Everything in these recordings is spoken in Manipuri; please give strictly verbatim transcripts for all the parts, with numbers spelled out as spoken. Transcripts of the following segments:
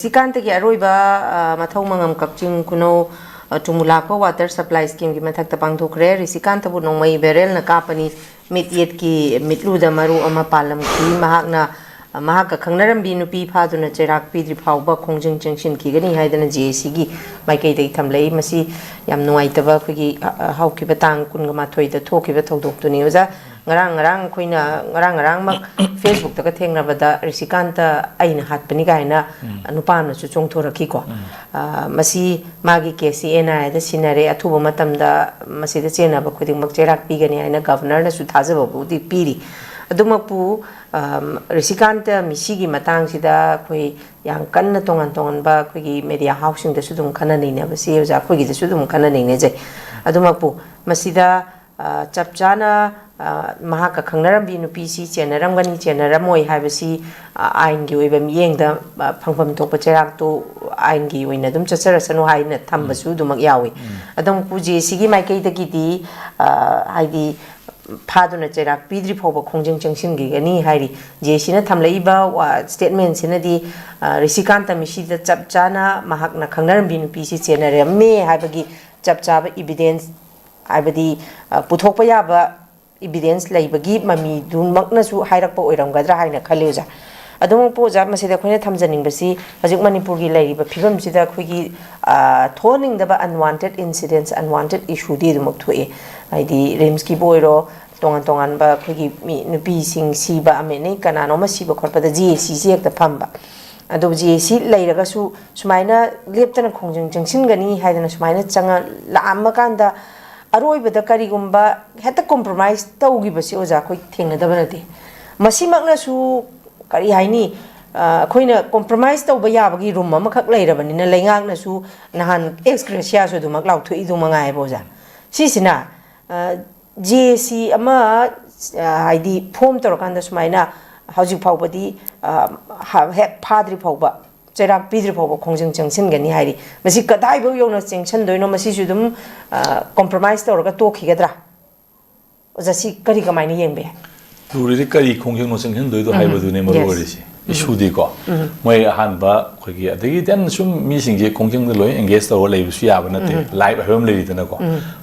ꯔꯤꯁꯤꯀꯥꯟꯇꯒꯤ ꯑꯔꯣꯏꯕ, ꯑ, ꯃꯊꯧ ꯃꯉꯝ ꯀꯛꯆꯤꯡ ꯈꯨꯅꯧ, ꯑ, ꯇꯨꯃꯨꯂꯥꯛꯄ water supply schemeꯒꯤ ꯃꯊꯛꯇ ꯄꯥꯡꯊꯣꯛꯈ꯭ꯔꯦ꯫ ꯔꯤꯁꯤꯀꯥꯟꯇꯕꯨ ꯅꯣꯡꯃꯩ barrelꯅ ꯀꯥꯞꯄꯅꯤ, ꯃꯤꯠ ꯌꯦꯠꯀꯤ ꯃꯤꯠꯂꯨꯗ ꯃꯔꯨ ꯑꯃ ꯄꯥꯜꯂꯝꯈꯤ꯫ ꯃꯍꯥꯛꯅ, ꯑ, ꯃꯍꯥꯛꯀ ꯈꯪꯅꯔꯝꯕꯤ ꯅꯨꯄꯤ ꯐꯥꯗꯨꯅ ꯆꯩꯔꯥꯛ ꯄꯤꯗ꯭ꯔꯤ ꯐꯥꯎꯕ ꯈꯣꯡꯖꯪ ꯆꯪꯁꯤꯟꯈꯤꯒꯅꯤ ꯍꯥꯏꯗꯅ JACꯒꯤ ꯃꯥꯏꯀꯩꯗꯒꯤ ꯊꯝꯂꯛꯏ꯫ ꯃꯁꯤ ꯌꯥꯝ ꯅꯨꯡꯉꯥꯏꯇꯕ ꯑꯩꯈꯣꯏꯒꯤ, ꯑ, ꯑ, ꯍꯧꯈꯤꯕ ꯇꯥꯡ ꯀꯨꯟꯒ ꯃꯥꯊꯣꯏꯗ ꯊꯣꯛꯈꯤꯕ ꯊꯧꯗꯣꯛꯇꯨꯅꯤ꯫ ꯑꯣꯖꯥ, ꯉꯔꯥꯡ, ꯉꯔꯥꯡ ꯑꯩꯈꯣꯏꯅ, ꯉꯔꯥꯡ, ꯉꯔꯥꯡꯃꯛ Facebookꯇꯒ ꯊꯦꯡꯅꯕꯗ ꯔꯤꯁꯤꯀꯥꯟꯇ ꯑꯩꯅ ꯍꯥꯠꯄꯅꯤ ꯀꯥꯏꯅ ꯎꯝ꯫ ꯅꯨꯄꯥ ꯑꯃꯅꯁꯨ ꯆꯣꯡꯊꯣꯔꯛꯈꯤꯀꯣ꯫ ꯎꯝ꯫ ꯑ, ꯃꯁꯤ ꯃꯥꯒꯤ caseꯁꯤ NIAꯗ ꯁꯤꯟꯅꯔꯦ, ꯑꯊꯨꯕ ꯃꯇꯝꯗ ꯃꯁꯤꯗ ꯆꯦꯟꯅꯕ ꯈꯨꯗꯤꯡꯃꯛ ꯆꯩꯔꯥꯛ ꯄꯤꯒꯅꯤ ꯍꯥꯏꯅ governorꯅꯁꯨ ꯊꯥꯖꯕꯕꯨꯗꯤ ꯄꯤꯔꯤ꯫ ꯑꯗꯨꯃꯛꯄꯨ, ꯑꯝ, ꯔꯤꯁꯤꯀꯥꯟꯇ ꯃꯤꯁꯤꯒꯤ ꯃꯇꯥꯡꯁꯤꯗ ꯑꯩꯈꯣꯏ ꯌꯥꯝ ꯀꯟꯅ ꯇꯣꯉꯥꯟ ꯇꯣꯉꯥꯟꯕ ꯑꯩꯈꯣꯏꯒꯤ media houseꯁꯤꯡꯗꯁꯨ ꯑꯗꯨꯝ ꯈꯟꯅ ꯅꯩꯅꯕꯁꯤ ꯑꯣꯖꯥ ꯑꯩꯈꯣꯏꯒꯤꯗꯁꯨ ꯑꯗꯨꯝ ꯈꯟꯅ ꯅꯩꯅꯖꯩ꯫ ꯑꯗꯨꯃꯛꯄꯨ ꯃꯁꯤꯗ, ꯑ, ꯆꯞ ꯆꯥꯅ, ꯑ, ꯃꯍꯥꯛꯀ ꯈꯪꯅꯔꯝꯕꯤ ꯅꯨꯄꯤꯁꯤ ꯆꯦꯟꯅꯔꯝꯒꯅꯤ, ꯆꯦꯟꯅꯔꯝꯃꯣꯏ ꯍꯥꯏꯕꯁꯤ, ꯑ, ꯑꯥꯏꯟꯒꯤ ꯑꯣꯏꯕ ꯃꯤꯠꯌꯦꯡꯗ, ꯑ, ꯐꯪꯐꯝ ꯊꯣꯛꯄ ꯆꯩꯔꯥꯛꯇꯨ ꯑꯥꯏꯟꯒꯤ ꯑꯣꯏꯅ ꯑꯗꯨꯝ ꯆꯠꯆꯔꯁꯅꯨ ꯍꯥꯏꯅ ꯊꯝꯕꯁꯨ ꯎꯝ꯫ ꯑꯗꯨꯃꯛ ꯌꯥꯎꯏ꯫ ꯎꯝ꯫ ꯑꯗꯨꯝ JACꯒꯤ ꯃꯥꯏꯀꯩꯗꯒꯤꯗꯤ, ꯑ, ꯍꯥꯏꯗꯤ ꯐꯥꯗꯨꯅ ꯆꯩꯔꯥꯛ ꯄꯤꯗ꯭ꯔꯤ ꯐꯥꯎꯕ ꯈꯣꯡꯖꯪ ꯆꯪꯁꯤꯟꯈꯤꯒꯅꯤ ꯍꯥꯏꯔꯤ꯫ JACꯅ ꯊꯝꯂꯛꯏꯕ ꯋꯥ-, statementꯁꯤꯅꯗꯤ, ꯑ, ꯔꯤꯁꯤꯀꯥꯟꯇ ꯃꯤꯁꯤꯗ ꯆꯞ ꯆꯥꯅ ꯃꯍꯥꯛꯅ ꯈꯪꯅꯔꯝꯕꯤ ꯅꯨꯄꯤꯁꯤ ꯆꯦꯟꯅꯔꯝꯃꯦ ꯍꯥꯏꯕꯒꯤ ꯆꯞ ꯆꯥꯕ evidence, ꯍꯥꯏꯕꯗꯤ, ꯑ, ꯄꯨꯊꯣꯛꯄ ꯌꯥꯕ evidence ꯂꯩꯕꯒꯤ ꯃꯃꯤꯗꯨꯃꯛꯅꯁꯨ ꯍꯥꯏꯔꯛꯄ ꯑꯣꯏꯔꯝꯒꯗ꯭ꯔꯥ ꯍꯥꯏꯅ ꯈꯜꯂꯤ, ꯑꯣꯖꯥ꯫ ꯑꯗꯨꯃꯛꯄꯨ, ꯑꯣꯖꯥ, ꯃꯁꯤꯗ ꯑꯩꯈꯣꯏꯅ ꯊꯝꯖꯅꯤꯡꯕꯁꯤ, ꯍꯧꯖꯤꯛ ꯃꯅꯤꯄꯨꯔꯒꯤ ꯂꯩꯔꯤꯕ ꯐꯤꯕꯝꯁꯤꯗ ꯑꯩꯈꯣꯏꯒꯤ, ꯑ, ꯊꯣꯛꯍꯟꯅꯤꯡꯗꯕ unwanted incidents, unwanted issueꯗꯤ ꯑꯗꯨꯃꯛ ꯊꯣꯛꯑꯦ꯫ ꯍꯥꯏꯗꯤ RIMSꯀꯤꯕꯨ ꯑꯣꯏꯔꯣ, ꯇꯣꯉꯥꯟ ꯇꯣꯉꯥꯟꯕ ꯑꯩꯈꯣꯏꯒꯤ ꯃꯤ, ꯅꯨꯄꯤꯁꯤꯡ ꯁꯤꯕ, ꯑꯃꯅꯤ ꯀꯅꯥꯅꯣꯝꯃ ꯁꯤꯕ ꯈꯣꯠꯄꯗ JACꯁꯤ ꯍꯦꯛꯇ ꯐꯝꯕ꯫ ꯑꯗꯨꯕꯨ JAC ꯂꯩꯔꯒꯁꯨ ꯁꯨꯃꯥꯏꯅ ꯂꯦꯞꯇꯅ ꯈꯣꯡꯖꯪ ꯆꯪꯁꯤꯟꯒꯅꯤ ꯍꯥꯏꯗꯅ ꯁꯨꯃꯥꯏꯅ ꯆꯪꯉ-, ꯂꯥꯛꯑꯝꯃꯀꯥꯟꯗ ꯑꯔꯣꯏꯕꯗ ꯀꯔꯤꯒꯨꯝꯕ ꯍꯦꯛꯇ compromise ꯇꯧꯈꯤꯕꯁꯤ, ꯑꯣꯖꯥ, ꯑꯩꯈꯣꯏ ꯊꯦꯡꯅꯗꯕ ꯅꯠꯇꯦ꯫ ꯃꯁꯤꯃꯛꯅꯁꯨ, ꯀꯔꯤ ꯍꯥꯏꯅꯤ, ꯑ, ꯑꯩꯈꯣꯏꯅ compromise ꯇꯧꯕ ꯌꯥꯕꯒꯤ room ꯑꯃꯈꯛ ꯂꯩꯔꯕꯅꯤꯅ ꯂꯩꯉꯥꯛꯅꯁꯨ ꯅꯍꯥꯟ ex graciaꯁꯨ ꯑꯗꯨꯃꯛ ꯂꯥꯎꯊꯣꯛꯏꯗꯨ ꯃꯉꯥꯏꯕ, ꯑꯣꯖꯥ꯫ ꯁꯤꯁꯤꯅ, ꯑ, JAC ꯑꯃ, ꯑ, ꯍꯥꯏꯗꯤ form ꯇꯧꯔꯀꯥꯟꯗ ꯁꯨꯃꯥꯏꯅ ꯍꯧꯖꯤꯛ ꯐꯥꯎꯕꯗꯤ, ꯑ, ꯍ-, ꯍꯦꯛ ꯐꯥꯗ꯭ꯔꯤ ꯐꯥꯎꯕ, ꯆꯩꯔꯥꯛ ꯄꯤꯗ꯭ꯔꯤ ꯐꯥꯎꯕ ꯈꯣꯡꯖꯪ ꯆꯪꯁꯤꯟꯒꯅꯤ ꯍꯥꯏꯔꯤ꯫ ꯃꯁꯤ ꯀꯗꯥꯏꯐꯥꯎ ꯌꯧꯅ ꯆꯪꯁꯤꯟꯗꯣꯏꯅꯣ? ꯃꯁꯤꯁꯨ ꯑꯗꯨꯝ, ꯑ, compromise ꯇꯧꯔꯒ ꯇꯣꯛꯈꯤꯒꯗ꯭ꯔꯥ? ꯑꯣꯖꯥ, ꯁꯤ ꯀꯔꯤ, ꯀꯃꯥꯏꯅ ꯌꯦꯡꯕ ꯌꯥꯏ? ꯂꯨꯔꯤꯗꯤ ꯀꯔꯤ ꯈꯣꯡꯖꯪꯅꯣ ꯆꯪꯁꯤꯟꯗꯣꯏꯗꯣ ꯎꯝ꯫ ꯍꯥꯏꯕꯗꯨꯅꯦ ꯃꯔꯨ Yes꯫ ꯑꯣꯏꯔꯤꯁꯦ꯫ ꯏꯁꯨꯗꯤꯀꯣ, ꯃꯣꯏ ꯑꯍꯥꯟꯕ ꯑꯩꯈꯣꯏꯒꯤ, ꯑꯗꯒꯤ ꯗꯦꯟ ꯁꯨꯝ ꯃꯤꯁꯤꯡꯁꯦ ꯈꯣꯡꯖꯪꯗ ꯂꯣꯏ ꯑꯦꯡꯒꯦꯖ ꯇꯧꯔ ꯂꯩꯕꯁꯨ ꯌꯥꯕ ꯅꯠꯇꯦ꯫ ꯂꯥꯏꯐ ꯍꯥꯏꯕ ꯑꯃ ꯂꯩꯔꯤꯗꯅꯀꯣ꯫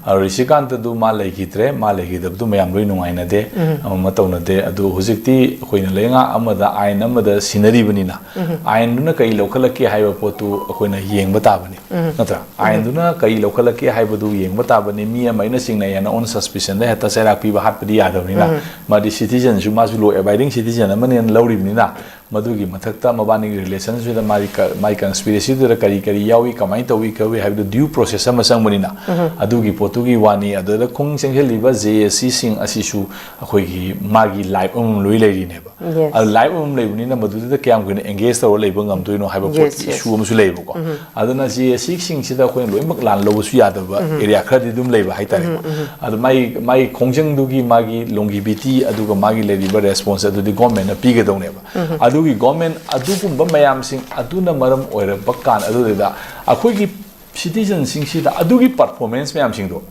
ꯑꯗꯣ ꯔꯤꯁꯤꯀꯥꯟꯇꯗꯨ ꯃꯥ ꯂꯩꯈꯤꯗ꯭ꯔꯦ꯫ ꯃꯥ ꯂꯩꯈꯤꯗꯕꯗꯨ ꯃꯌꯥꯝ ꯂꯣꯏ ꯅꯨꯡꯉꯥꯏꯅꯗꯦ, ꯑꯃ ꯑꯃ ꯇꯧꯅꯗꯦ꯫ ꯑꯗꯨ ꯍꯧꯖꯤꯛꯇꯤ ꯑꯩꯈꯣꯏꯅ ꯂꯩꯉꯥꯛ ꯑꯃꯗ, ꯑꯥꯏꯟ ꯑꯃꯗ ꯁꯤꯟꯅꯔꯤꯕꯅꯤꯅ, ꯑꯥꯏꯟꯗꯨꯅ ꯀꯔꯤ ꯂꯧꯈꯠꯂꯛꯀꯦ ꯍꯥꯏꯕ ꯄꯣꯠꯇꯨ ꯑꯩꯈꯣꯏꯅ ꯌꯦꯡꯕ ꯇꯥꯕꯅꯤ, ꯅꯠꯇ꯭ꯔꯥ? ꯑꯥꯏꯟꯗꯨꯅ ꯀꯔꯤ ꯂꯧꯈꯠꯂꯛꯀꯦ ꯍꯥꯏꯕꯗꯨ ꯌꯦꯡꯕ ꯇꯥꯕꯅꯤ꯫ ꯃꯤ ꯑꯃ ꯑꯩꯅ ꯆꯤꯡꯅꯩ ꯍꯥꯏꯅ ꯑꯣꯟ ꯁꯁꯄꯤꯁꯟꯗ ꯍꯦꯛꯇ ꯆꯩꯔꯥꯛ ꯄꯤꯕ, ꯍꯥꯠꯄꯗꯤ ꯌꯥꯗꯕꯅꯤꯅ, ꯃꯥꯗꯤ ꯁꯤꯇꯤꯖꯟꯁꯨ, ꯃꯥꯁꯨ ꯂꯣ ꯑꯦꯕꯥꯏꯗꯤꯡ ꯁꯤꯇꯤꯖꯟ ꯑꯃꯅꯦꯅ ꯂꯧꯔꯤꯕꯅꯤꯅ, ꯃꯗꯨꯒꯤ ꯃꯊꯛꯇ ꯃꯕꯥꯅꯤꯒꯤ ꯔꯤꯂꯦꯁꯟꯁꯤꯗ ꯃꯥꯒꯤ ꯀ-, ꯃꯥꯒꯤ ꯀꯟꯁꯄꯤꯔꯦꯁꯤꯗꯨꯗ ꯀꯔꯤ ꯀꯔꯤ ꯌꯥꯎꯏ, ꯀꯃꯥꯏꯅ ꯇꯧꯏ ꯈꯣꯠꯂꯤ ꯍꯥꯏꯕꯗꯨ ꯗ꯭ꯌꯨ ꯄ꯭ꯔꯣꯁꯦꯁ ꯑꯃ ꯆꯪꯕꯅꯤꯅ, ꯑꯗꯨꯒꯤ ꯄꯣꯠꯇꯨꯒꯤ ꯋꯥꯅꯤ꯫ ꯑꯗꯨꯗ ꯈꯣꯡ ꯆꯪꯁꯤꯜꯂꯤꯕ ꯖꯦ ꯑꯦ ꯁꯤꯁꯤꯡ ꯑꯁꯤꯁꯨ ꯑꯩꯈꯣꯏꯒꯤ ꯃꯥꯒꯤ ꯂꯥꯏꯐ ꯑꯃꯃꯝ ꯂꯣꯏ ꯂꯩꯔꯤꯅꯦꯕ꯫ ꯑꯗꯨ ꯂꯥꯏꯐ ꯑꯃꯃꯝ ꯂꯩꯕꯅꯤꯅ, ꯃꯗꯨꯗ ꯀꯌꯥꯝ ꯀꯨꯏꯅ ꯑꯦꯡꯒꯦꯖ ꯇꯧꯔ ꯂꯩꯕ ꯉꯝꯗꯣꯏꯅꯣ ꯍꯥꯏꯕ ꯄꯣꯠꯀꯤ ꯏꯁꯨ ꯑꯃꯁꯨ ꯂꯩꯌꯦꯕꯀꯣ꯫ ꯑꯗꯨꯅ ꯖꯦ ꯑꯦ ꯁꯤꯁꯤꯡꯁꯤꯗ ꯑꯩꯈꯣꯏꯅ ꯂꯣꯏꯅꯃꯛ ꯂꯥꯟ ꯂꯧꯕꯁꯨ ꯌꯥꯗꯕ ꯑꯦꯔꯤꯌꯥ ꯈꯔꯗꯤ ꯑꯗꯨꯝ ꯂꯩꯕ ꯍꯥꯏꯇꯥꯔꯦꯀꯣ꯫ ꯑꯗꯨ ꯃꯥꯒꯤ, ꯃꯥꯒꯤ ꯈꯣꯡꯖꯪꯗꯨꯒꯤ ꯃꯥꯒꯤ ꯂꯣꯡꯒꯤꯕꯤꯇꯤ ꯑꯗꯨꯒ ꯃꯥꯒꯤ ꯂꯩꯔꯤꯕ ꯔꯦꯁꯄꯣꯟꯁ ꯑꯗꯨꯗꯤ ꯒꯣꯔꯃꯦꯟꯅ ꯄꯤꯒꯗꯧꯅꯦꯕ꯫ ꯑꯗꯨꯒꯤ ꯒꯣꯔꯃꯦꯟ ꯑꯗꯨꯒꯨꯝꯕ ꯃꯌꯥꯝꯁꯤꯡ ꯑꯗꯨꯅ ꯃꯔꯝ ꯑꯣꯏꯔꯛꯄ ꯀꯥꯟ ꯑꯗꯨꯗꯨꯗ ꯑꯩꯈꯣꯏꯒꯤ ꯁꯤꯇꯤꯖꯟꯁꯤꯡꯁꯤꯗ ꯑꯗꯨꯒꯤ ꯄꯔꯐꯣꯔꯃꯦꯟꯁ ꯃꯌꯥꯝꯁꯤꯡꯗꯣ,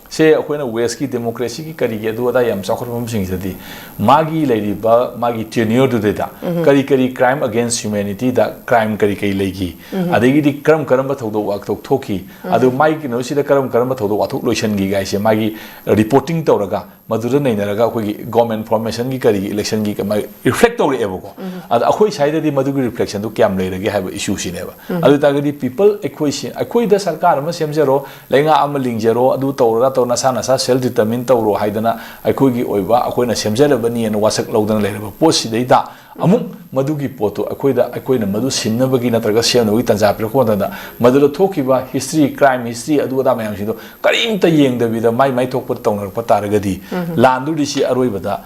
ꯁꯦ ꯑꯩꯈꯣꯏꯅ ꯋꯦꯁꯀꯤ ꯗꯦꯃꯣꯀ꯭ꯔꯦꯁꯤꯒꯤ ꯀꯔꯤꯒꯤ ꯑꯗꯨ ꯑꯗꯥ ꯌꯥꯝ ꯆꯥꯎꯈꯠꯄ ꯃꯐꯝꯁꯤꯡꯁꯤꯗꯗꯤ ꯃꯥꯒꯤ ꯂꯩꯔꯤꯕ ꯃꯥꯒꯤ ꯇꯦꯅ꯭ꯌꯔꯗꯨꯗꯩꯗ ꯀꯔꯤ ꯀꯔꯤ ꯀ꯭ꯔꯥꯏꯝ ꯑꯒꯦꯟꯁ ꯍ꯭ꯌꯨꯃꯦꯅꯤꯇꯤꯗ ꯀ꯭ꯔꯥꯏꯝ ꯀꯔꯤ ꯀꯔꯤ ꯂꯩꯈꯤ, ꯑꯗꯒꯤꯗꯤ ꯀꯔꯝ ꯀꯔꯝꯕ ꯊꯧꯗꯣꯛ ꯋꯥꯊꯣꯛ ꯊꯣꯛꯈꯤ, ꯑꯗꯨ ꯃꯥꯒꯤ ꯀꯩꯅꯣꯁꯤꯗ ꯀꯔꯝ ꯀꯔꯝꯕ ꯊꯧꯗꯣꯛ ꯋꯥꯊꯣꯛ ꯂꯣꯏꯁꯤꯟꯈꯤ ꯍꯥꯏꯁꯦ ꯃꯥꯒꯤ ꯔꯤꯄꯣꯔꯇꯤꯡ ꯇꯧꯔꯒ ꯃꯗꯨꯗ ꯅꯩꯅꯔꯒ ꯑꯩꯈꯣꯏꯒꯤ ꯒꯣꯔꯃꯦꯟ ꯐꯣꯔꯃꯦꯁꯟꯒꯤ ꯀꯔꯤꯒꯤ ꯏꯂꯦꯛꯁꯟꯒꯤ ꯀꯃꯥꯏ ꯔꯤꯐ꯭ꯂꯦꯛ ꯇꯧꯔꯛꯑꯦꯕꯀꯣ꯫ ꯑꯗ ꯑꯩꯈꯣꯏ ꯁ꯭ꯋꯥꯏꯗꯗꯤ ꯃꯗꯨꯒꯤ ꯔꯤꯐ꯭ꯂꯦꯛꯁꯟꯗꯨ ꯀꯌꯥꯝ ꯂꯩꯔꯒꯦ ꯍꯥꯏꯕ ꯏꯁꯨꯁꯤꯅꯦꯕ꯫ ꯑꯗꯨ ꯑꯣꯏ ꯇꯥꯔꯒꯗꯤ ꯄꯤꯄꯜ ꯑꯩꯈꯣꯏꯁꯤ, ꯑꯩꯈꯣꯏꯗ ꯁꯔꯀꯥꯔ ꯑꯃ ꯁꯦꯝꯖꯔꯣ, ꯂꯩꯉꯥꯛ ꯑꯃ ꯂꯤꯡꯖꯔꯣ, ꯑꯗꯨ ꯇꯧꯔꯒ ꯇꯧꯔ ꯅꯁꯥ ꯅꯁꯥ ꯁꯦꯜꯐ ꯗꯤꯇꯔꯃꯤꯟ ꯇꯧꯔꯣ ꯍꯥꯏꯗꯅ ꯑꯩꯈꯣꯏꯒꯤ ꯑꯣꯏꯕ ꯑꯩꯈꯣꯏꯅ ꯁꯦꯝꯖꯔꯕꯅꯤꯅ ꯋꯥꯁꯛ ꯂꯧꯗꯅ ꯂꯩꯔꯕ ꯄꯣꯠꯁꯤꯗꯩꯗ ꯑꯃꯨꯛ ꯃꯗꯨꯒꯤ ꯄꯣꯠꯇꯨ ꯑꯩꯈꯣꯏꯗ, ꯑꯩꯈꯣꯏꯅ ꯃꯗꯨ ꯁꯤꯟꯅꯕꯒꯤ ꯅꯠꯇ꯭ꯔꯒ ꯁꯦꯝꯅꯕꯒꯤ ꯇꯥꯟꯖꯥ ꯄꯤꯔꯛꯄ ꯃꯇꯝꯗ ꯃꯗꯨꯗ ꯊꯣꯛꯈꯤꯕ ꯍꯤꯁꯇ꯭ꯔꯤ, ꯀ꯭ꯔꯥꯏꯝ ꯍꯤꯁꯇ꯭ꯔꯤ ꯑꯗꯨ ꯑꯗꯥ ꯃꯌꯥꯝꯁꯤꯡꯗꯣ ꯀꯔꯤꯝꯇ ꯌꯦꯡꯗꯕꯤꯗ ꯃꯥꯏ ꯃꯥꯏ ꯊꯣꯛꯄ ꯇꯧꯅꯔꯛꯄ ꯇꯥꯔꯒꯗꯤ ꯂꯥꯟꯗꯨꯔꯤꯁꯤ ꯑꯔꯣꯏꯕꯗ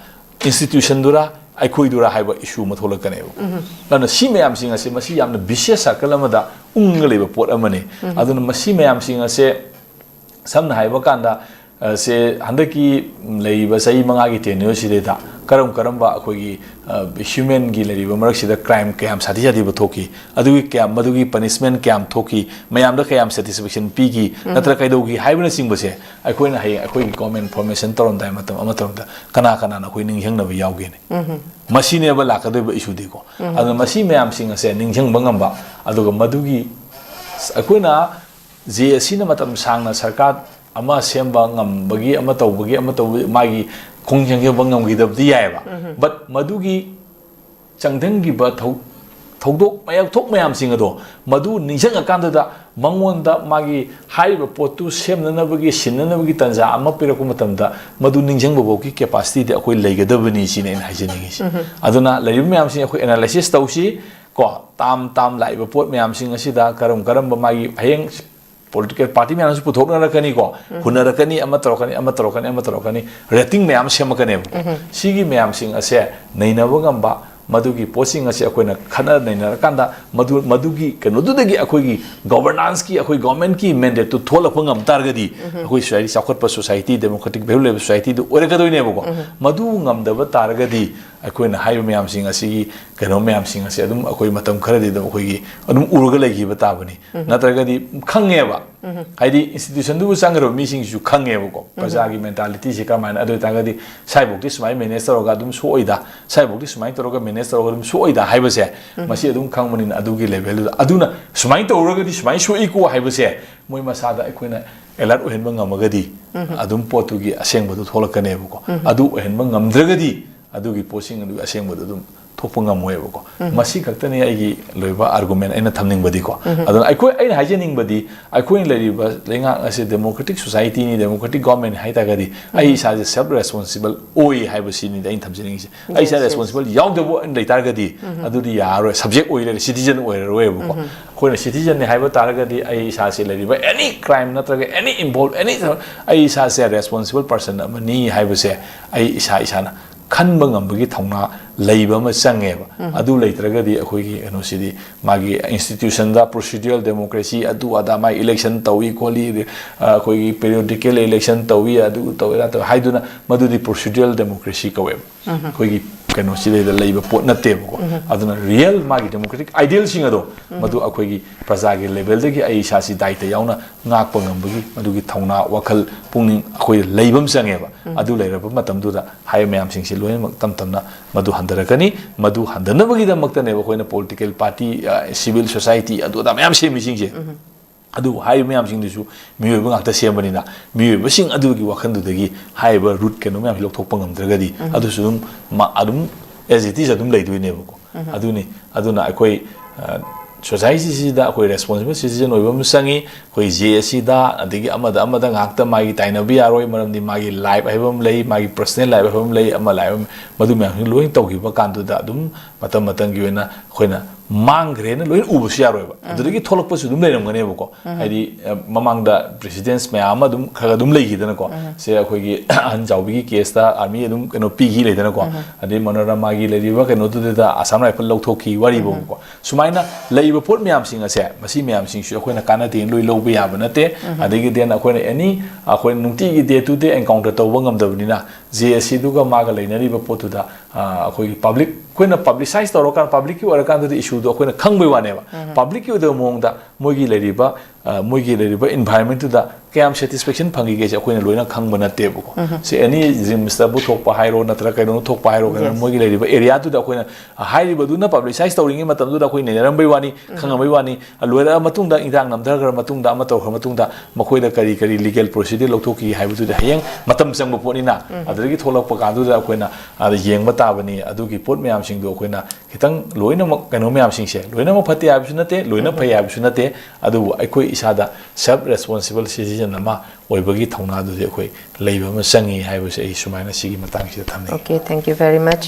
ꯏꯟꯁꯇꯤꯇ꯭ꯌꯨꯁꯟꯗꯨꯔꯥ ꯑꯩꯈꯣꯏꯗꯨꯔꯥ ꯍꯥꯏꯕ ꯏꯁꯨ ꯑꯃ ꯊꯣꯛꯂꯛꯀꯅꯦꯕ꯫ ꯑꯗꯨꯅ ꯁꯤ ꯃꯌꯥꯝꯁꯤꯡ ꯑꯁꯦ ꯃꯁꯤ ꯌꯥꯝꯅ ꯚꯤꯁꯤꯌꯁ ꯁꯥꯔꯀꯜ ꯑꯃꯗ ꯎꯪꯉꯒ ꯂꯩꯕ ꯄꯣꯠ ꯑꯃꯅꯤ꯫ ꯑꯗꯨꯅ ꯃꯁꯤ ꯃꯌꯥꯝꯁꯤꯡ ꯑꯁꯦ ꯁꯝꯅ ꯍꯥꯏꯕ ꯀꯥꯟꯗ ꯑ, ꯁꯦ ꯍꯟꯗꯛꯀꯤ ꯂꯩꯔꯤꯕ ꯆꯍꯤ ꯃꯉꯥꯒꯤ tenure ꯁꯤꯗꯩꯗ ꯀꯔꯝ ꯀꯔꯝꯕ ꯑꯩꯈꯣꯏꯒꯤ, ꯑ, human ꯒꯤ ꯂꯩꯔꯤꯕ ꯃꯔꯛꯁꯤꯗ crime ꯀꯌꯥꯝ ꯁꯥꯊꯤ ꯁꯥꯊꯤꯕ ꯊꯣꯛꯈꯤ, ꯑꯗꯨꯒꯤ ꯀꯌꯥꯝ, ꯃꯗꯨꯒꯤ punishment ꯀꯌꯥꯝ ꯊꯣꯛꯈꯤ, ꯃꯌꯥꯝꯗ ꯀꯌꯥꯝ satisfaction ꯄꯤꯈꯤ, ꯅꯠꯇ꯭ꯔꯒ ꯀꯩꯗꯧꯈꯤ ꯍꯥꯏꯕꯅꯆꯤꯡꯕꯁꯦ ꯑꯩꯈꯣꯏꯅ ꯍꯌꯦꯡ ꯑꯩꯈꯣꯏꯒꯤ government formation ꯇꯧꯔꯝꯗꯥꯏ ꯃꯇꯝ ꯑꯃ ꯇꯧꯔꯝꯗꯥꯏ ꯀꯅꯥ ꯀꯅꯥꯅ ꯑꯩꯈꯣꯏ ꯅꯤꯡꯁꯤꯡꯅꯕ ꯌꯥꯎꯒꯦꯅꯦ? ꯃꯁꯤꯅꯦꯕ ꯂꯥꯛꯀꯗꯣꯏꯕ issue ꯗꯤꯀꯣ꯫ ꯑꯗꯨꯅ ꯃꯁꯤ ꯃꯌꯥꯝꯁꯤꯡ ꯑꯁꯦ ꯅꯤꯡꯁꯤꯡꯕ ꯉꯝꯕ, ꯑꯗꯨꯒ ꯃꯗꯨꯒꯤ ꯑꯩꯈꯣꯏꯅ ꯖꯦ ꯑꯦꯁ ꯁꯤꯅ ꯃꯇꯝ ꯁꯥꯡꯅ ꯁꯔꯀꯥꯔ ꯑꯃ ꯁꯦꯝꯕ ꯉꯝꯕꯒꯤ, ꯑꯃ ꯇꯧꯕꯒꯤ, ꯑꯃ ꯇꯧꯕ, ꯃꯥꯒꯤ ꯈꯣꯡꯖꯪ ꯌꯧꯕ ꯉꯝꯈꯤꯗꯕꯗꯤ ꯌꯥꯏꯑꯕ꯫ But ꯃꯗꯨꯒꯤ ꯆꯪꯊꯪꯈꯤꯕ ꯊꯧ-, ꯊꯧꯗꯣꯛ ꯃꯌꯥꯝ, ꯊꯣꯛ ꯃꯌꯥꯝꯁꯤꯡ ꯑꯗꯣ ꯃꯗꯨ ꯅꯤꯡꯁꯤꯡꯉꯀꯥꯟꯗꯨꯗ ꯃꯉꯣꯟꯗ ꯃꯥꯒꯤ ꯍꯥꯏꯔꯤꯕ ꯄꯣꯠꯇꯨ ꯁꯦꯝꯅꯅꯕꯒꯤ, ꯁꯤꯟꯅꯅꯕꯒꯤ ꯇꯥꯟꯖꯥ ꯑꯃ ꯄꯤꯔꯛꯄ ꯃꯇꯝꯗ ꯃꯗꯨ ꯅꯤꯡꯁꯤꯡꯕ ꯐꯥꯎꯒꯤ capacity ꯗꯤ ꯑꯩꯈꯣꯏ ꯂꯩꯒꯗꯕꯅꯤ ꯁꯤꯅꯤ ꯑꯩꯅ ꯍꯥꯏꯖꯅꯤꯡꯉꯤꯁꯦ꯫ ꯑꯗꯨꯅ ꯂꯩꯔꯤꯕ ꯃꯌꯥꯝꯁꯤ ꯑꯩꯈꯣꯏ analysis ꯇꯧꯁꯤ ꯀꯣ꯫ ꯇꯥꯝ ꯇꯥꯝ ꯂꯥꯛꯏꯕ ꯄꯣꯠ ꯃꯌꯥꯝꯁꯤꯡ ꯑꯁꯤꯗ ꯀꯔꯝ ꯀꯔꯝꯕ ꯃꯥꯒꯤ ꯍꯌꯦꯡ political party ꯃꯌꯥꯝꯁꯨ ꯄꯨꯊꯣꯛꯅꯔꯛꯀꯅꯤꯀꯣ꯫ ꯍꯨꯟꯅꯔꯛꯀꯅꯤ, ꯑꯃ ꯇꯧꯔꯛꯀꯅꯤ, ꯑꯃ ꯇꯧꯔꯛꯀꯅꯤ, ꯑꯃ ꯇꯧꯔꯛꯀꯅꯤ, rating ꯃꯌꯥꯝ ꯁꯦꯝꯃꯛꯀꯅꯦꯕ꯫ ꯁꯤꯒꯤ ꯃꯌꯥꯝꯁꯤꯡ ꯑꯁꯦ ꯅꯩꯅꯕ ꯉꯝꯕ, ꯃꯗꯨꯒꯤ ꯄꯣꯠꯁꯤꯡ ꯑꯁꯦ ꯑꯩꯈꯣꯏꯅ ꯈꯟꯅ ꯅꯩꯅꯔꯀꯥꯟꯗ ꯃꯗꯨ, ꯃꯗꯨꯒꯤ ꯀꯩꯅꯣꯗꯨꯗꯒꯤ ꯑꯩꯈꯣꯏꯒꯤ governance ꯀꯤ, ꯑꯩꯈꯣꯏ government ꯀꯤ mandate ꯇꯨ ꯊꯣꯛꯂꯛꯄ ꯉꯝ ꯇꯥꯔꯒꯗꯤ ꯑꯩꯈꯣꯏ society, ꯆꯥꯎꯈꯠꯄ society, democratic value ꯂꯩꯕ society ꯗꯨ ꯑꯣꯏꯔꯛꯀꯗꯣꯏꯅꯦꯕꯀꯣ꯫ ꯃꯗꯨ ꯉꯝꯗꯕ ꯇꯥꯔꯒꯗꯤ ꯑꯩꯈꯣꯏꯅ ꯍꯥꯏꯔꯤꯕ ꯃꯌꯥꯝꯁꯤꯡ ꯑꯁꯤꯒꯤ ꯀꯩꯅꯣ ꯃꯌꯥꯝꯁꯤꯡ ꯑꯁꯦ ꯑꯗꯨꯝ ꯑꯩꯈꯣꯏ ꯃꯇꯝ ꯈꯔꯗꯤ ꯑꯗꯨꯝ ꯑꯩꯈꯣꯏꯒꯤ ꯑꯗꯨꯝ ꯎꯔꯒ ꯂꯩꯈꯤꯕ ꯇꯥꯕꯅꯤ꯫ ꯅꯠꯇ꯭ꯔꯒꯗꯤ ꯈꯪꯉꯦꯕ, ꯍꯥꯏꯗꯤ institution ꯗꯨꯕꯨ ꯆꯪꯈ꯭ꯔꯕ ꯃꯤꯁꯤꯡꯁꯤꯁꯨ ꯈꯪꯉꯦꯕꯀꯣ, ꯄ꯭ꯔꯖꯥꯒꯤ mentality ꯁꯦ ꯀꯔꯝꯍꯥꯏꯅ, ꯑꯗꯨ ꯑꯣꯏꯇꯥꯔꯒꯗꯤ ꯁ꯭ꯋꯥꯏꯐꯧꯗꯤ ꯁꯨꯃꯥꯏꯅ manage ꯇꯧꯔꯒ ꯑꯗꯨꯝ ꯁꯣꯛꯑꯣꯏꯗ, ꯁ꯭ꯋꯥꯏꯐꯧꯗꯤ ꯁꯨꯃꯥꯏꯅ ꯇꯧꯔꯒ manage ꯇꯧꯔꯒ ꯑꯗꯨꯝ ꯁꯣꯛꯑꯣꯏꯗ ꯍꯥꯏꯕꯁꯦ, ꯃꯁꯤ ꯑꯗꯨꯝ ꯈꯪꯕꯅꯤꯅ ꯑꯗꯨꯒꯤ level ꯗꯨꯗ, ꯑꯗꯨꯅ ꯁꯨꯃꯥꯏꯅ ꯇꯧꯔꯒꯗꯤ ꯁꯨꯃꯥꯏꯅ ꯁꯣꯛꯏꯀꯣ ꯍꯥꯏꯕꯁꯦ ꯃꯣꯏ ꯃꯁꯥꯗ ꯑꯩꯈꯣꯏꯅ alert ꯑꯣꯏꯍꯟꯕ ꯉꯝꯃꯒꯗꯤ ꯑꯗꯨꯝ ꯄꯣꯠꯇꯨꯒꯤ ꯑꯁꯦꯡꯕꯗꯨ ꯊꯣꯛꯂꯛꯀꯅꯦꯕꯀꯣ꯫ ꯑꯗꯨ ꯑꯣꯏꯍꯟꯕ ꯉꯝꯗ꯭ꯔꯒꯗꯤ ꯑꯗꯨꯒꯤ ꯄꯣꯠꯁꯤꯡ ꯑꯗꯨꯒꯤ ꯑꯁꯦꯡꯕꯗꯨ ꯑꯗꯨꯝ ꯊꯣꯛꯄ ꯉꯝꯃꯣꯏꯕꯀꯣ꯫ ꯃꯁꯤ ꯈꯛꯇꯅꯤ ꯑꯩꯒꯤ ꯂꯣꯏꯕ argument ꯑꯩꯅ ꯊꯝꯅꯤꯡꯕꯗꯤꯀꯣ꯫ ꯑꯗꯨꯅ ꯑꯩꯈꯣꯏ, ꯑꯩꯅ ꯍꯥꯏꯖꯅꯤꯡꯕꯗꯤ ꯑꯩꯈꯣꯏꯅ ꯂꯩꯔꯤꯕ ꯂꯩꯉꯥꯛ ꯑꯁꯤ democratic society ꯅꯤ, democratic government ꯅꯤ ꯍꯥꯏ ꯇꯥꯔꯒꯗꯤ ꯑꯩ ꯏꯁꯥꯁꯦ self responsible ꯑꯣꯏ ꯍꯥꯏꯕꯁꯤꯅꯤꯗ ꯑꯩꯅ ꯊꯝꯖꯅꯤꯡꯉꯤꯁꯦ꯫ ꯑꯩ ꯏꯁꯥ Yes, yes. responsible ꯌꯥꯎꯗꯕ ꯑꯣꯏꯅ ꯂꯩ ꯇꯥꯔꯒꯗꯤ ꯑꯗꯨꯗꯤ ꯌꯥꯔꯔꯣꯏ, subject ꯑꯣꯏꯔꯒ citizen ꯑꯣꯏꯔꯔꯣꯏꯕꯀꯣ꯫ ꯑꯩꯈꯣꯏꯅ citizen ꯅꯤ ꯍꯥꯏꯕ ꯇꯥꯔꯒꯗꯤ ꯑꯩ ꯏꯁꯥꯁꯦ ꯂꯩꯔꯤꯕ any crime ꯅꯠꯇ꯭ꯔꯒ any involve, any, ꯑꯩ ꯏꯁꯥꯁꯦ responsible person ꯑꯃꯅꯤ ꯍꯥꯏꯕꯁꯦ ꯑꯩ ꯏꯁꯥ ꯏꯁꯥꯅ ꯈꯟꯕ ꯉꯝꯕꯒꯤ ꯊꯧꯅꯥ ꯂꯩꯕ ꯑꯃ ꯆꯪꯉꯦꯕ꯫ ꯑꯗꯨ ꯂꯩꯇ꯭ꯔꯒꯗꯤ ꯑꯩꯈꯣꯏꯒꯤ ꯀꯩꯅꯣꯁꯤꯗꯤ, ꯃꯥꯒꯤ institutionꯗ procedural democracy, ꯑꯗꯨ ꯑꯗꯥ, ꯃꯥꯒꯤ election ꯇꯧꯏ ꯈꯣꯠꯂꯤ, ꯑꯗꯩ, ꯑ, ꯑꯩꯈꯣꯏꯒꯤ periodical election ꯇꯧꯏ, ꯑꯗꯨ ꯇꯧꯏ, ꯑꯗꯥ ꯇꯧꯏ ꯍꯥꯏꯗꯨꯅ, ꯃꯗꯨꯗꯤ procedural democracy ꯀꯧꯋꯦꯕ꯫ ꯑꯩꯈꯣꯏꯒꯤ ꯀꯩꯅꯣꯁꯤꯗꯩꯗ ꯂꯩꯕ ꯄꯣꯠ ꯅꯠꯇꯦꯕꯀꯣ꯫ ꯑꯗꯨꯅ real ꯃꯥꯒꯤ democratic idealꯁꯤꯡ ꯑꯗꯣ, ꯃꯗꯨ ꯑꯩꯈꯣꯏꯒꯤ ꯄ꯭ꯔꯖꯥꯒꯤ levelꯗꯒꯤ ꯑꯩ ꯏꯁꯥꯁꯤ ꯗꯥꯏꯇ ꯌꯥꯎꯅ ꯉꯥꯛꯄ ꯉꯝꯕꯒꯤ ꯃꯗꯨꯒꯤ ꯊꯧꯅꯥ, ꯋꯥꯈꯜ, ꯄꯨꯛꯅꯤꯡ ꯑꯩꯈꯣꯏꯗ ꯂꯩꯕ ꯑꯃ ꯆꯪꯉꯦꯕ꯫ ꯑꯗꯨ ꯂꯩꯔꯕ ꯃꯇꯝꯗꯨꯗ ꯍꯥꯏꯔꯤꯕ ꯃꯌꯥꯝꯁꯤꯡꯁꯤ ꯂꯣꯏꯅꯃꯛ ꯇꯞ ꯇꯞꯅ ꯃꯗꯨ ꯍꯟꯊꯔꯛꯀꯅꯤ꯫ ꯃꯗꯨ ꯍꯟꯊꯅꯕꯒꯤꯗꯃꯛꯇꯅꯦꯕ ꯑꯩꯈꯣꯏꯅ political party, ꯑ, civil society, ꯑꯗꯨ ꯑꯗꯥ ꯃꯌꯥꯝ ꯁꯦꯝꯃꯤꯁꯤꯡꯁꯦ꯫ ꯑꯗꯨꯕꯨ ꯍꯥꯏꯔꯤꯕ ꯃꯌꯥꯝꯁꯤꯡꯗꯨꯁꯨ ꯃꯤꯑꯣꯏꯕ ꯉꯥꯛꯇ ꯁꯦꯝꯕꯅꯤꯅ, ꯃꯤꯑꯣꯏꯕꯁꯤꯡ ꯑꯗꯨꯒꯤ ꯋꯥꯈꯜꯗꯨꯗꯒꯤ ꯍꯥꯏꯔꯤꯕ root ꯀꯩꯅꯣ ꯃꯌꯥꯝꯁꯤ ꯂꯧꯊꯣꯛꯄ ꯉꯝꯗ꯭ꯔꯒꯗꯤ, ꯑꯗꯨꯁꯨ ꯑꯗꯨꯝ ꯃ-, ꯑꯗꯨꯝ as it is ꯑꯗꯨꯝ ꯂꯩꯗꯣꯏꯅꯦꯕꯀꯣ꯫ ꯑꯗꯨꯅꯤ꯫ ꯑꯗꯨꯅ ꯑꯩꯈꯣꯏ, ꯑ, societyꯁꯤꯗ ꯑꯩꯈꯣꯏ responsible citizen ꯑꯣꯏꯕ ꯑꯃ ꯆꯪꯉꯤ꯫ ꯑꯩꯈꯣꯏ JACꯗ, ꯑꯗꯒꯤ ꯑꯃꯗ ꯑꯃꯗ ꯉꯥꯛꯇ ꯃꯥꯒꯤ ꯇꯥꯏꯅꯕ ꯌꯥꯔꯣꯏ, ꯃꯔꯝꯗꯤ ꯃꯥꯒꯤ life ꯍꯥꯏꯕ ꯑꯃ ꯂꯩ, ꯃꯥꯒꯤ personal life ꯍꯥꯏꯕ ꯑꯃ ꯂꯩ, ꯑꯃ life ꯑꯃ, ꯃꯗꯨ ꯃꯌꯥꯝꯁꯤ ꯂꯣꯏ ꯇꯧꯈꯤꯕ ꯀꯥꯟꯗꯨꯗ ꯑꯗꯨꯝ ꯃꯇꯝ ꯃꯇꯝꯒꯤ ꯑꯣꯏꯅ ꯑꯩꯈꯣꯏꯅ ꯃꯥꯡꯈ꯭ꯔꯦꯅ ꯂꯣꯏꯅ ꯎꯕꯁꯨ ꯌꯥꯔꯣꯏꯕ꯫ ꯑꯗꯨꯗꯒꯤ ꯊꯣꯛꯂꯛꯄꯁꯨ ꯑꯗꯨꯝ ꯂꯩꯔꯝꯒꯅꯦꯕꯀꯣ꯫ ꯍꯥꯏꯗꯤ, ꯑ, ꯃꯃꯥꯡꯗ precedents ꯃꯌꯥꯝ ꯑꯃ ꯑꯗꯨꯝ ꯈꯔ ꯑꯗꯨꯝ ꯂꯩꯈꯤꯗꯅꯀꯣ꯫ ꯁꯦ, ꯑꯩꯈꯣꯏꯒꯤ ꯑꯍꯟ ꯖꯥꯎꯕꯤꯒꯤ caseꯇ army ꯑꯗꯨꯝ ꯀꯩꯅꯣ ꯄꯤꯈꯤ ꯂꯩꯗꯅꯀꯣ꯫ ꯑꯗꯩ ꯃꯅꯣꯔꯃꯥꯒꯤ ꯂꯩꯔꯤꯕ ꯀꯩꯅꯣꯗꯨꯗ Assam Rifle ꯂꯧꯊꯣꯛꯈꯤ ꯋꯥꯔꯤꯕꯀꯣ꯫ ꯁꯨꯃꯥꯏꯅ ꯂꯩꯔꯤꯕ ꯄꯣꯠ ꯃꯌꯥꯝꯁꯤꯡ ꯑꯁꯦ, ꯃꯁꯤ ꯃꯌꯥꯝꯁꯤꯡꯁꯨ ꯑꯩꯈꯣꯏꯅ ꯀꯥꯟꯅꯗꯦꯅ ꯂꯣꯏ ꯂꯧꯕ ꯌꯥꯕ ꯅꯠꯇꯦ꯫ ꯑꯗꯒꯤ then ꯑꯩꯈꯣꯏꯅ any, ꯑꯩꯈꯣꯏꯅ ꯅꯨꯡꯇꯤꯒꯤ day to day encounter ꯇꯧꯕ ꯉꯝꯗꯕꯅꯤꯅ, JACꯗꯨꯒ ꯃꯥꯒ ꯂꯩꯅꯔꯤꯕ ꯄꯣꯠꯇꯨꯗ, ꯑ, ꯑꯩꯈꯣꯏꯒꯤ public, ꯑꯩꯈꯣꯏꯅ publicize ꯇꯧꯔꯀꯥꯟꯗ, publicꯀꯤ ꯑꯣꯏꯔꯀꯥꯟꯗꯗꯤ issueꯗꯣ ꯑꯩꯈꯣꯏꯅ ꯈꯪꯕꯩ ꯋꯥꯅꯦꯕ꯫ Publicꯀꯤ ꯑꯣꯏꯗꯕ ꯃꯑꯣꯡꯗ ꯃꯣꯏꯒꯤ ꯂꯩꯔꯤꯕ, ꯑ, ꯃꯣꯏꯒꯤ ꯂꯩꯔꯤꯕ environmentꯇꯨꯗ ꯀꯌꯥꯝ satisfaction ꯐꯪꯈꯤꯒꯦꯁꯦ ꯑꯩꯈꯣꯏꯅ ꯂꯣꯏꯅ ꯈꯪꯕ ꯅꯠꯇꯦꯕꯀꯣ꯫ ꯁꯤ any JNIMSꯇꯕꯨ ꯊꯣꯛꯄ ꯍꯥꯏꯔꯣ, ꯅꯠꯇ꯭ꯔꯒ ꯀꯩꯅꯣ ꯊꯣꯛꯄ ꯍꯥꯏꯔꯣ, ꯀꯩꯅꯣ, ꯃꯣꯏꯒꯤ ꯂꯩꯔꯤꯕ areaꯗꯨꯗ ꯑꯩꯈꯣꯏꯅ, ꯑ, ꯍꯥꯏꯔꯤꯕꯗꯨꯅ publicize ꯇꯧꯔꯤꯉꯩ ꯃꯇꯝꯗꯨꯗ ꯑꯩꯈꯣꯏ ꯅꯩꯅꯔꯝꯕꯩ ꯋꯥꯅꯤ, ꯈꯪꯉꯝꯕꯩ ꯋꯥꯅꯤ꯫ ꯂꯣꯏꯔꯛꯑ ꯃꯇꯨꯡꯗ, ꯏꯔꯥꯡ ꯅꯝꯊꯈ꯭ꯔ ꯃꯇꯨꯡꯗ, ꯑꯃ ꯇꯧꯈ꯭ꯔ ꯃꯇꯨꯡꯗ ꯃꯈꯣꯏꯗ ꯀꯔꯤ ꯀꯔꯤ legal procedure ꯂꯧꯊꯣꯛꯈꯤ ꯍꯥꯏꯕꯗꯨꯗꯤ ꯍꯌꯦꯡ ꯃꯇꯝ ꯆꯪꯕ ꯄꯣꯠꯅꯤꯅ, ꯑꯗꯨꯗꯒꯤ ꯊꯣꯛꯂꯛꯄ ꯀꯥꯟꯗꯨꯗ ꯑꯩꯈꯣꯏꯅ ꯑꯗ ꯌꯦꯡꯕ ꯇꯥꯕꯅꯤ꯫ ꯑꯗꯨꯒꯤ ꯄꯣꯠ ꯃꯌꯥꯝꯁꯤꯡꯗꯣ ꯑꯩꯈꯣꯏꯅ ꯈꯤꯇꯪ ꯂꯣꯏꯅꯃꯛ, ꯀꯩꯅꯣ ꯃꯌꯥꯝꯁꯤꯡꯁꯦ ꯂꯣꯏꯅꯃꯛ ꯐꯠꯇꯦ ꯍꯥꯏꯕꯁꯨ ꯅꯠꯇꯦ, ꯂꯣꯏꯅ ꯐꯩ ꯍꯥꯏꯕꯁꯨ ꯅꯠꯇꯦ, ꯑꯗꯨꯕꯨ ꯑꯩꯈꯣꯏ ꯏꯁꯥꯗ self responsible citizen ꯑꯃ ꯑꯣꯏꯕꯒꯤ ꯊꯧꯅꯥꯗꯨꯗꯤ ꯑꯩꯈꯣꯏ ꯂꯩꯕ ꯑꯃ ꯆꯪꯉꯤ ꯍꯥꯏꯕꯁꯦ ꯑꯩ ꯁꯨꯃꯥꯏꯅ ꯁꯤꯒꯤ ꯃꯇꯥꯡꯁꯤꯗ ꯊꯝꯅꯤꯡꯉꯤ꯫ Okay, thank you very much.